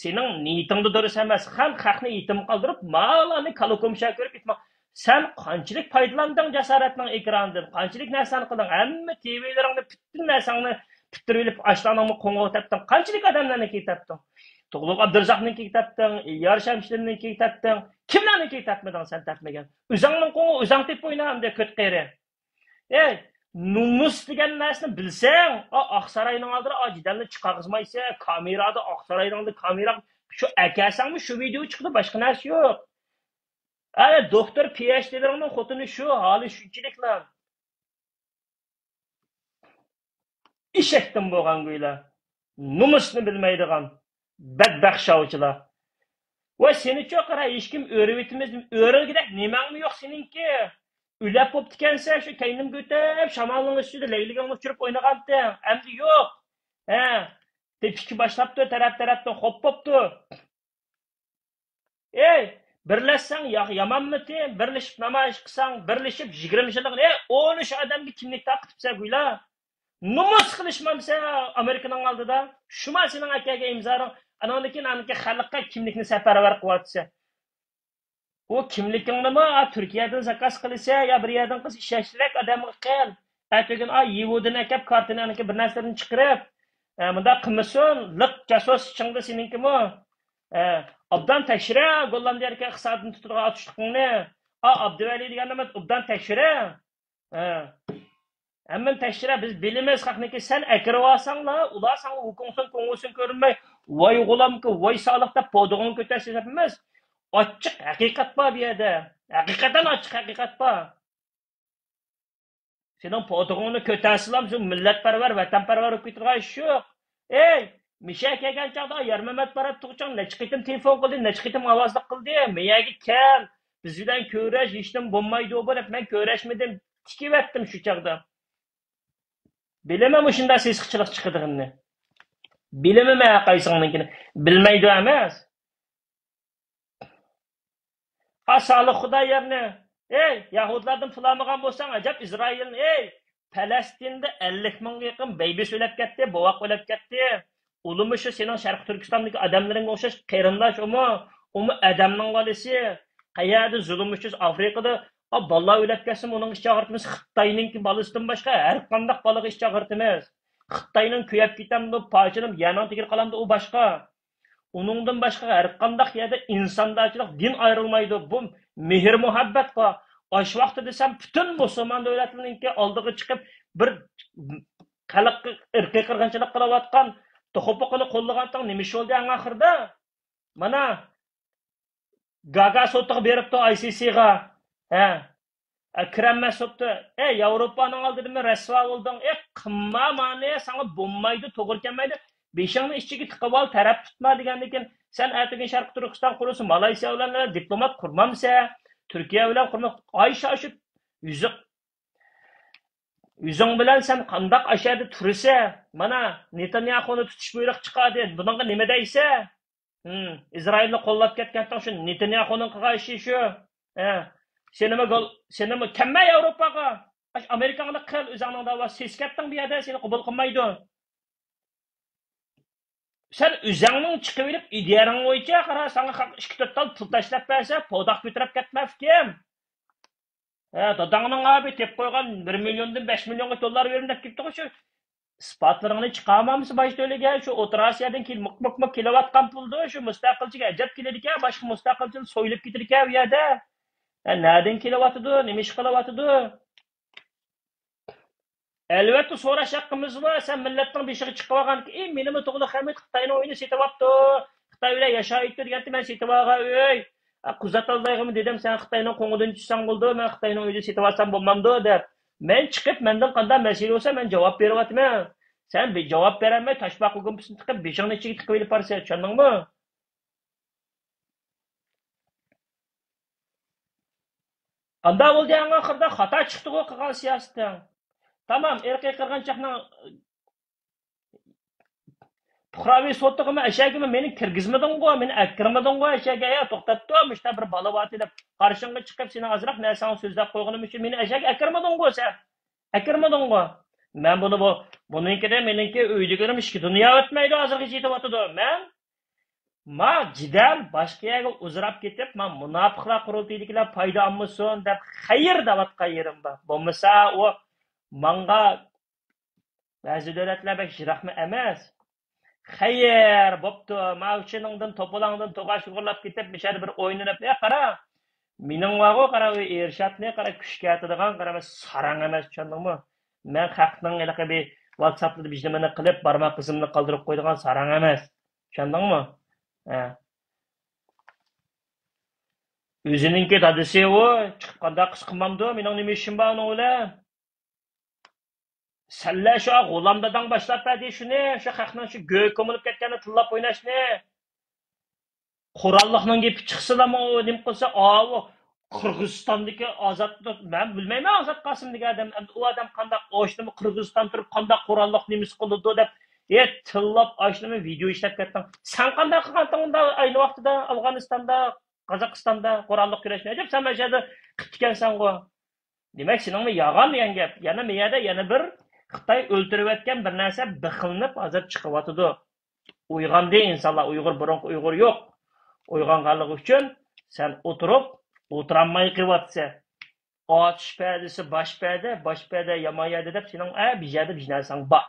سېنىڭ نىيىتىڭدە دۇرۇس ئەمەس. خەق، خەقنى يېتىم قالدۇرۇپ، مالارنى كالا كومشا كۆرۈپ يېتىم. سەن قانچىلىك پايدىلاندىڭ جاسارەتنىڭ ئېكرانىدىن، قانچىلىك نەرسىنى قىلدىڭ، ھەممە تىۋىلىرىڭنى، پۈتۈن نەرسەڭنى پۈتتۈرۈۋېلىپ، ئاشۇلارنىڭمۇ قوڭغۇرىقى تەپتىڭ. قانچىلىك ئادەملەرنىڭكىگە تەپتىڭ. تۇغلۇق ئابدۇرازاقنىڭكىگە تەپتىڭ، ئىليار شەمشىدىننىڭكىگە تەپتىڭ. كىملەرنىڭكىگە تەپمىدىڭ سەن تەپمىگەن؟ ئۆزۈڭنىڭ قوڭى ئۆزۈڭ تېپىپ ئوينا ئەمدى كۆت قېرى. ئەي، نومۇس دېگەن نەرسىنى بىلسەڭ، ئا، ئاقساراينىڭ ئالدىدا، ئا، جېدەلنى چىقارغۇزمايسەن، كامېرادا، ئاقساراينىڭدا كامېرا، شۇ ئەكەلسەڭمۇ شۇ ۋىدېو چىقىدۇ، باشقا نەرسە يوق. ئەي، دوختۇر پى ئېچ دىلىرىڭنىڭ خوتۇنى شۇ، ھالى شۇنچىلىكلا. ئېشەكتىن بولغان گويلا. نومۇسنى بىلمەيدىغان بەتبەخت شاۋچىلار. ۋاي، سېنىچۇ قارا، ھېچكىم ئۆرۈۋېتىمىز، ئۆرۈلگۈدەك نېمەڭمۇ يوق سېنىڭكى. ئۆلەپ بوپتىكەنسەن، شۇ كەينىمگە ئۆتۈپ، شامالنىڭ ئۈستىدە لەيلىگەڭنى ئۇچۇرۇپ ئوينىغانتىڭ. ئەمدى يوق. ھە. تېپىشكە باشلاپتۇ، تەرەپ-تەرەپتىن خوپ بوپتۇ. ئەي، بىرلەشسەڭ يا-، يامانمىتى؟ بىرلىشىپ نامايىش قىلساڭ، بىرلىشىپ يىگىرمە يىللىق، ئەي، ئون ئۈچ ئادەمگە كىملىك تارقىتىپسەن گويلا. نومۇس قىلىشمامسەن ئامېرىكىنىڭ ئالدىدا؟ شۇما سېنىڭ ئەكەلگەن ئىمزاڭ، ئانىڭدىن كېيىن ئانىڭكى خەلققە كىملىكنى سەپەرۋەر قىلىۋاتىسەن. ئۇ كىملىكىڭنىمۇ، ئا، تۈركىيەدىن زاكاز قىلىسەن يا بىر يەردىن قىلسا، ئىشەنچلىك ئادەمگە قىل. ئەتىگۈن، ئا، يىۋۇدىن ئەكەپ، كارتىنىڭكى بىر نەرسىلىرىنى چىقىرىپ، ئە، مۇنداق قىلمىسۇن، لىق جاسۇس ئىچىڭدە سېنىڭكىمۇ. ئە، ئوبدان تەكشۈرە، گوللاندىيەدىكى ئىقتىسادنى تۇتىدىغان ئاتۇشلۇقۇڭنى. ئا، ئابدۇۋەلى دېگەن نېمە، ئوبدان تەكشۈرە. ھە. ھەممىنى تەكشۈرە، بىز بىلىمىز خەقنىڭكى، سەن ئەكىرىۋالساڭلا، ئۇلار ساڭا ۋۇكۇڭسۇن، كۇڭۋۇسۇن كۆرۈنمەي، ۋاي غۇلامكى، ۋاي سالىق دەپ پودىغىڭ كۆتەرسە دەپ ئەمەس. ئاچچىق ھەقىقەت بار بۇ يەردە. ھەقىقەتەن ئاچچىق ھەقىقەت بار. سېنىڭ پودىغىڭنى كۆتەرسىلا، شۇ مىللەتپەرۋەر، ۋەتەنپەرۋەر بولۇپ كېتىدىغان ئىش يوق. ئەي، مىشە كەلگەن چاغدا يارمەمەت بارات تۇغچاڭ نەچچە قېتىم تېلېفون قىلدى، نەچچە قېتىم ئاۋازلىق قىلدى، مېيەگە كەل، بىز بىلەن كۆرۈش، ھېچنېمە بولمايدۇ بۇ دەپ، مەن كۆرۈشمىدىم، تىكىۋەتتىم شۇ چاغدا. بىلىمەن مۇشۇنداق سېسىقچىلىق چىقىدىغىنىنى. بىلىمەن مەن ھەرقايسىڭنىڭكىنى. بىلمەيدۇ ئەمەس. ئا سالىھ خۇدا يەرنى، ئەي، يەھۇدىيلاردىن پۇل ئالمىغان بولساڭ، ئەجەب ئىسرائىلنى، ئەي، پەلەستىندە ئەللىك مىڭغا يېقىن بەيبىسى ئۆلۈپ كەتتى، بوۋاق ئۆلۈپ كەتتى. ئۇلىمۇ شۇ سېنىڭ شەرقىي تۈركىستاندىكى ئادەملىرىڭگە ئوخشاش قېرىنداش ئۇمۇ، ئۇمۇ ئادەمنىڭ بالىسى. قەيەردە زۇلۇم ئۇچۇش ئافرىقىدا، ئا، بالىلار ئۆلۈپ كەتسىمۇ ئۇنىڭغا ئىچ ئاغرىتىمىز، خىتاينىڭكى بالىسىدىن باشقا ھەر قانداق بالىغا ئىچ ئاغرىتىمىز. خىتاينىڭ كۆيۈپ كېتەمدۇ، پارچىلىنىپ يەرنىڭ تېگىگە قالامدۇ، ئۇ باشقا. ئۇنىڭدىن باشقا ھەر قانداق يەردە ئىنساندارچىلىق، دىن ئايرىلمايدۇ. بۇ مېھىر-مۇھەببەت بار. ئاشۇ ۋاقىتتا دېسەم، پۈتۈن مۇسۇلمان دۆلەتلىرىنىڭكى ئالدىغا چىقىپ، بىر خەلققە ئىرقىي قىرغىنچىلىق قىلىۋاتقان توخۇپۇقىنى قوللىغانتىڭ نېمە ئىش بولدى ئەڭ ئاخىرىدا؟ مانا، گاگا سوتىغا بېرىپتۇ، ئاي سىي سىغا. ھە. ئە، كىرەلمەس بوپتۇ. ئەي، ياۋروپانىڭ ئالدىدىمۇ رەسۋا بولدۇڭ؟ ئەي، قىلما مانى، ساڭا بولمايدۇ، توغرا كەلمەيدۇ. بېشىڭنى ئىچىگە تىقىۋال، تەرەپ تۇتما دېگەندىكىن، سەن ئەتىگۈن شەرقىي تۈركىستان قۇرۇلسا، مالايسىيا بىلەن دىپلومات قۇرمامسەن؟ تۈركىيە بىلەن قۇرما، ئاي شاشىپ، يۈزۈڭ، يۈزۈڭ بىلەن سەن قانداق ئاشۇ يەردە تۇرىسەن؟ مانا، نېتانياخۇنى تۇتۇش بۇيرۇقى چىقاردى. بۇنىڭغا نېمە دەيسەن؟ ھىم، ئىسرائىلنى قوللاپ كەتكەنتىڭ شۇ نېتانياخۇنىڭ قىلغان ئىشى شۇ. ھە. سېنىمۇ گول-، سېنىمۇ كەلمە ياۋروپاغا. ئاش ئامېرىكاڭدا قىل ئۆزۈڭنىڭ داۋاسى. سېسىپ كەتتىڭ بۇ يەردە، سېنى قوبۇل قىلمايدۇ. سەن ئۆزۈڭنىڭ چىقىۋېلىپ ئىدىيەڭ بويىچە قارا، ساڭا خەق ئىككى تۆت تال پۇل تاشلاپ بەرسە، پوداق كۆتۈرۈپ كەتمە ئۇكام. ھە، داداڭنىڭ ئابى تېپىپ قويغان بىر مىليوندىن بەش مىليونغا دوللار بېرىمەن دەپ كېلىپتىغۇ شۇ. ئىسپاتلىرىڭنى چىقارمامسىز باش تۆلىگە؟ شۇ ئوتتۇرا ئاسىيادىن كېلىپ مىق، مىق، مىق كېلىۋاتقان پۇلدۇ، شۇ مۇستەقىلچىگە ئەجەب كېلىدىكەن، باشقا مۇستەقىلچىلار سويۇلۇپ كېتىدىكەن ئۇ يەردە. ھە، نەدىن كېلىۋاتىدۇ، نېمە ئىش قىلىۋاتىدۇ؟ ئەلۋەتتە سوراش ھەققىمىز بار، سەن مىللەتنىڭ بېشىغا چىقىۋالغانكى، ئى، مېنىمۇ تۇغلۇق ھەمىد خىتاينىڭ ئۆيىنى سېتىۋاپتۇ، خىتاي بىلەن ياشايتتى دېگەنتى مەن سېتىۋالغان ئۆي. ئە، قۇزاتالدايغىمۇ دېدىم، سەن خىتاينىڭ قوڭىدىن چۈشسەڭ بولىدۇ، مەن خىتاينىڭ ئۆيىنى سېتىۋالسام بولمامدۇ دەپ. مەن چىقىپ، مەندىن قانداق مەسىلە بولسا، مەن جاۋاب بېرىۋاتىمەن. سەن بى-، جاۋاب بېرەلمەي، تاشپاقا گۇمپىسىنى تىقىپ، بېشىڭنى ئىچىگە تىقىپ ئېلىپ بارىسەن، چۈشەندىڭمۇ؟ قانداق بولدى ئەڭ ئاخىرىدا؟ خاتا چىقتىغۇ قىلغان سىياسىتىڭ. تامام، ئىرقىي قىرغىنچىلىقنىڭ پۇقراۋى سوتىغىمۇ، ئەشەگىمۇ مېنى كىرگۈزمىدىڭغۇ، مېنى ئەكىرمىدىڭغۇ ئەشەگە، يا توختاپ تۇر، مۇشۇنداق بىر بالا بارتى دەپ قارشىڭغا چىقىپ، سېنىڭ ئازراق نەرسەڭنى سۆزلەپ قويغىنىم ئۈچۈن مېنى ئەشەگە ئەكىرمىدىڭغۇ سەن؟ ئەكىرمىدىڭغۇ؟ مەن بۇنى بۇ، بۇنىڭكىدە مېنىڭكى ئۆيدىكىلىرىم ئىككى دۇنيا ئۆتمەيدۇ، ھازىرغىچە يېتىۋاتىدۇ. مەن ما جىدەم باشقا يەرگە ئۇزىراپ كېتىپ، ما مۇناپىقلار قۇرۇلتىيىدىكىلەر پايدا ئالمىسۇن دەپ خەير دەۋاتقان يېرىم بار. بولمىسا ئۇ ماڭا بەزى دۆلەتلەر بەك يىراقمۇ ئەمەس. خەير، بوپتۇ، ماۋچىنىڭدىن، توپىلاڭدىن توغاش ئۇغۇرلاپ كېتىپ، مۇشۇ يەردە بىر ئوينىنىپ، ئە، قارا، مېنىڭ بارغۇ، قارا، ئۇ ئېرشاتنى، قارا، كۈچكە ئاتىدىغان، قارا، ساراڭ ئەمەس، چۈشەندىڭمۇ؟ مەن خەقنىڭ ھېلىقى بىر ۋاتساپلىرىدا بىر نېمىنى قىلىپ، بارماق ئىزىمنى قالدۇرۇپ قويىدىغان ساراڭ ئەمەس. چۈشەندىڭمۇ؟ ھە. ئۆزىنىڭكى دادىسى ئۇ، چىقىپ قانداق قىز قىلمامدۇ؟ مېنىڭ نېمە ئىشىم بار ئۇنىڭ بىلەن؟ سەنلەر شۇ غۇلام داداڭ باشلاپ بەردى شۇنى، شۇ خەقنىڭ شۇ گۆ كۆمۈلۈپ كەتكەننى تىللاپ ئويناشنى. قوراللىقنىڭ گېپى چىقسىلا، ئۇ نېمە قىلسا، ئاۋۇ قىرغىزىستاندىكى ئازاد، مەن بىلمەيمەن ئازاد قاسىم دېگەن ئادەم، ئەمدى ئۇ ئادەم قانداق ئوشنىمۇ قىرغىزىستان تۇرۇپ قانداق قوراللىق نېمىسى قىلىدۇ دەپ، ئى، تىللاپ ئاشۇنىمۇ ۋىدېئو ئىشلەپ كەتتىڭ. سەن قانداق قىلغانتىڭ ئۇندا ئەينى ۋاقتىدا ئافغانىستاندا، قازاقىستاندا قوراللىق كۈرەشنى؟ ئەجەب سەن مانا شۇ يەردە قىپتىكەنسەنغۇ. دېمەك، سېنىڭمۇ ياغان دېگەن گەپ. يەنە مۇ يەردە يەنە بىر خىتاي ئۆلتۈرۈۋەتكەن بىر نەرسە بىخلىنىپ ھازىر چىقىۋاتىدۇ. ئويغاندى ئىنسانلار، ئۇيغۇر، بۇرۇنقى ئۇيغۇر يوق. ئويغانغانلىقى ئۈچۈن سەن ئولتۇرۇپ، ئولتۇرالماي قېلىۋاتىسەن. ئاتۇش پەدىسى باش پەدە، باش پەدە يامان يەردە دەپ سېنىڭ، ئە، بىر يەردە بىر نەرسەڭ بار.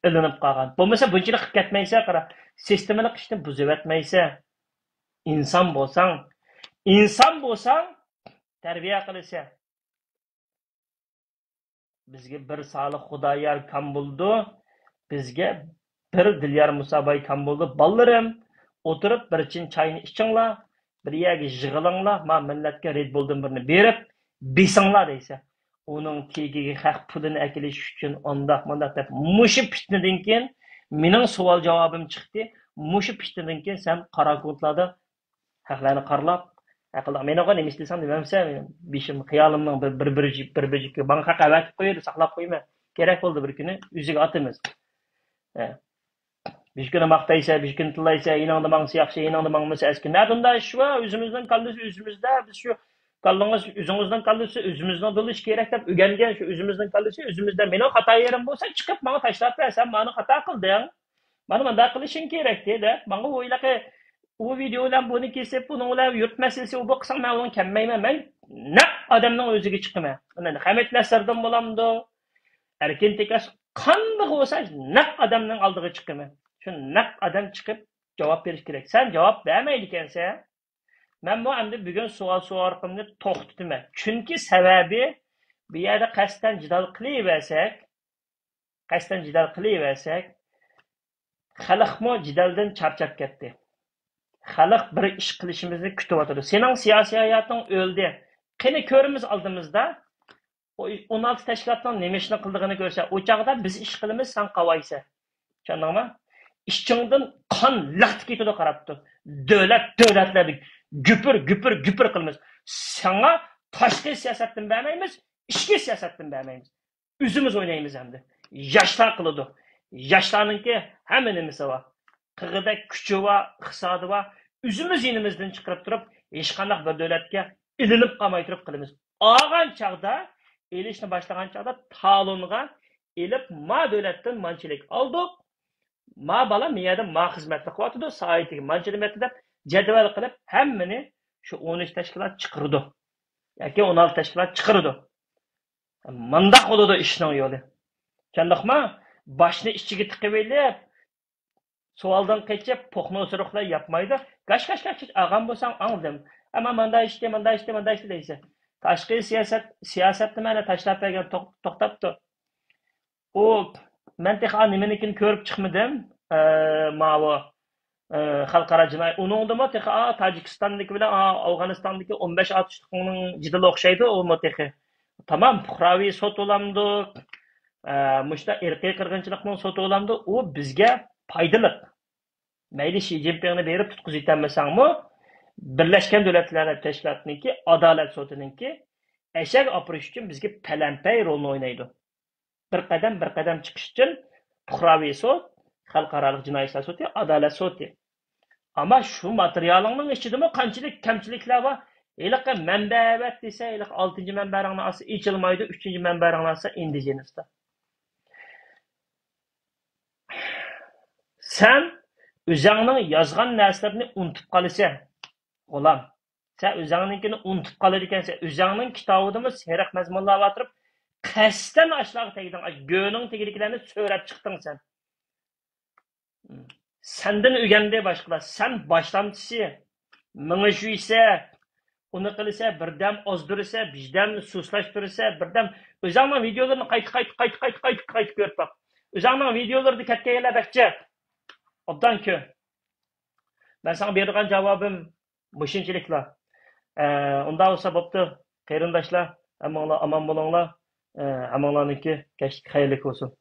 ئىلىنىپ قالغان. بولمىسا بۇنچىلىك قىلىپ كەتمەيسەن، قارا. سىستېمىلىق ئىشنى بۇزۇۋەتمەيسەن. ئىنسان بولساڭ، ئىنسان بولساڭ، تەربىيە قىلىسەن. بىزگە بىر سالىھ خۇدايار كام بولىدۇ، بىزگە بىر دىليار مۇساباي كام بولىدۇ. بالىلىرىم، ئولتۇرۇپ بىر چىن چاينى ئىچىڭلار، بىر يەرگە يىغىلىڭلار، ما مىللەتكە رېد بولدىن بىرنى بېرىپ بېسىڭلار دەيسەن. ئۇنىڭ تېگىگە خەق پۇلىنى ئەكېلىش ئۈچۈن ئانداق مۇنداق دەپ، مۇشۇ پىتنىدىن كېيىن مېنىڭ سوئال جاۋابىم چىقتى. مۇشۇ پىتنىدىن كېيىن سەن قاراكۇنتلاردا خەقلەرنى قارىلاپ، ھەقىلداق مېنىڭغا نېمە ئىش دېسەڭ دېمەمسەن، بېشىم، خىيالىمنىڭ بىر، بىر، بىر، بىر بۆجىكى ماڭا خەق ئەۋەتىپ قويىدۇ، ساقلاپ قويىمەن. كېرەك بولدى بىر كۈنى يۈزىگە ئاتىمىز. ھە. بىر كۈنى ماختايسەن، بىر كۈنى تىللايسەن، يېنىڭدا ماڭسا ياخشى، يېنىڭدا ماڭمىسا ئەسكى. نەدە ئۇنداق ئىش بار؟ ئۆزىمىزنىڭ كاللىسى ئۆزىمىزدە، بىز شۇ كاللىڭىز ئۆزىڭىزنىڭ كاللىسى ئۆزىمىزنىڭ دولىشى كېرەك دەپ ئۆگەنگەن شۇ ئۆزىمىزنىڭ كاللىسى ئۆزىمىزدە. مېنىڭ خاتا يېرىم بولسا چىقىپ ماڭا تاشلاپ بەر، سەن مانا خاتا قىلدىڭ. مانا مۇنداق قىلىشىڭ كېرەكتى دەپ، ماڭا ئۇ ھېلىقى ئۇ ۋىدېئو بىلەن بۇنى كېسىپ، بۇنىڭ بىلەن يۇرت مەسىلىسى، ئۇ بۇ قىلساڭ، مەن ئۇنىڭغا كەلمەيمەن. مەن نەق ئادەمنىڭ ئۆزىگە چىقىمەن. مانا خەمىت نەسىردىن بولامدۇ، ئەركىن تېكەس قانداق بولسا، نەق ئادەمنىڭ ئالدىغا چىقىمەن. شۇ نەق ئادەم چىقىپ جاۋاب بېرىش كېرەك. سەن جاۋاب بەرمەيدىكەنسەن. مەنمۇ ئەمدى بۈگۈن سوئال سورىقىمنى توختىتىمەن. چۈنكى سەۋەبى، بۇ يەردە قەستەن جېدەل قىلىۋەرسەك، قەستەن جېدەل قىلىۋەرسەك، خەلقمۇ جېدەلدىن چارچاپ كەتتى. خەلق بىر ئىش قىلىشىمىزنى كۈتۈۋاتىدۇ. سېنىڭ سىياسىي ھاياتىڭ ئۆلدى. قېنى كۆرىمىز ئالدىمىزدا. ئۇ ئون ئالتە تەشكىلاتنىڭ نېمە ئىشنى قىلىدىغىنى كۆرسە، ئۇ چاغدا بىز ئىش قىلىمىز، سەن قاۋايسەن. چۈشەندىڭمۇ؟ ئىچىڭدىن قان لەختە كېتىدۇ قاراپ تۇر. دۆلەت دۆلەتلەردە گۈپۈر، گۈپۈر، گۈپۈر قىلىمىز. ساڭا تاشقى سىياسەتتىن بەرمەيمىز، ئىچكى سىياسەتتىن بەرمەيمىز. ئۆزىمىز ئوينايمىز ئەمدى. ياشلار قىلىدۇ. ياشلارنىڭكى ھەممە نېمىسى بار. قىغىدەك كۈچى بار، ئىقتىسادى بار. ئۆزىمىز يېنىمىزدىن چىقىرىپ تۇرۇپ، ھېچقانداق بىر دۆلەتكە ئېلىنىپ قالماي تۇرۇپ قىلىمىز. ئالغان چاغدا، ئېلىشنى باشلىغان چاغدا تالونغا ئېلىپ، ما دۆلەتتىن مانچىلىك ئالدۇق، ما بالا ما يەردە ما خىزمەتنى قىلىۋاتىدۇ، سائىتىگە مانچە نېمە دەپ جەدۋەل قىلىپ، ھەممىنى شۇ ئون ئۈچ تەشكىلات چىقىرىدۇ. ياكى ئون ئالتە تەشكىلات چىقىرىدۇ. مانداق بولىدۇ ئىشنىڭ يولى. چۈشەندۇقما؟ باشنى ئىچىگە تىقىۋېلىپ، سوئالدىن قېچىپ، پوخنا ئوسۇرۇقلار ياپمايدۇ. گاش، گاش، گاش، گاش، ئاغام بولساڭ ئاڭلىدىم. ئەمما ماندا ئىشتى، ماندا ئىشتى، ماندا ئىشتى دەيسەن. تاشقى سىياسەت، سىياسەتنى مانا تاشلاپ بەرگەن توق-، توختاپتۇ. ئۇ، مەن تېخى نېمىنىڭكىنى كۆرۈپ چىقمىدىم. ئە، ماۋۇ، ئە، خەلقئارا جىنايى. ئۇنىڭدىمۇ تېخى، ئا، تاجىكىستاندىكى بىلەن، ئا، ئافغانىستاندىكى ئون بەش ئاتۇشلۇقنىڭ جېدىلى ئوخشايدۇ، ئۇمۇ تېخى. تامام پۇقراۋى سوت بولامدۇ؟ ئە، مۇشۇنداق ئىرقىي قىرغىنچىلىقنىڭ سوتى بولامدۇ؟ ئۇ بىزگە پايدىلىق. مەيلى شى جىنپىڭنى بېرىپ تۇتقۇزۇۋېتەلمىسەڭمۇ، بىرلەشكەن دۆلەتلەر تەشكىلاتىنىڭكى ئادالەت سوتىنىڭكى ئەشەگە ئاپىرىش ئۈچۈن بىزگە پەلەمپەي رولنى ئوينايدۇ. بىر قەدەم، بىر قەدەم چىقىش ئۈچۈن پۇقراۋى سوت، خەلقئارالىق جىنايى ئىشلار سوتى، ئادالەت سوتى. ئەمما شۇ ماتېرىيالىڭنىڭ ئىچىدىمۇ قانچىلىك كەمچىلىكلەر بار. ھېلىقى مەنبە ئەۋەت دېسە، ھېلىقى ئالتىنچى مەنبەرىڭنى ئالسا ئېچىلمايدۇ، ئۈچىنچى مەنبەرىڭنى ئالسا ئىندىجېنىستا. سەن ئۆزۈڭنىڭ يازغان نەرسىلىرىنى ئۇنتۇپ قالىسەن، غۇلام. سەن ئۆزۈڭنىڭكىنى ئۇنتۇپ قالىدىكەنسەن. ئۆزۈڭنىڭ كىتابىدىمۇ سېرىق مەزمۇنلار بارتۇرۇپ، قەستەن ئاشۇلارغا تەگدىڭ. ئاشۇ گۆنىڭ تېگىدىكىلەرنى سۆرەپ چىقتىڭ سەن. سەندىن ئۆگەندى باشقىلار. سەن باشلامچىسى. مېڭىشىسە، ئۇنى قىلىسە، بىردەم ئازدۇرىسە، بىردەم سۇسلاشتۇرىسە، بىردەم ئۆزۈڭنىڭ ۋىدىيولىرىنى قايتا، قايتا، قايتا، قايتا، قايتا، قايتا كۆرۈپ باق. ئۆزۈڭنىڭ ۋىدىيولىرىدا كەتكەن يەرلەر بەكچە. ئوبدان كۆر. مەن ساڭا بېرىدىغان جاۋابىم مۇشۇنچىلىكلا. ئە، ئۇنداق بولسا بوپتۇ. قېرىنداشلار، ھەممىڭلار ئامان بولۇڭلار. ئە، ھەممىڭلارنىڭكى كەچلىكى خەيرلىك بولسۇن.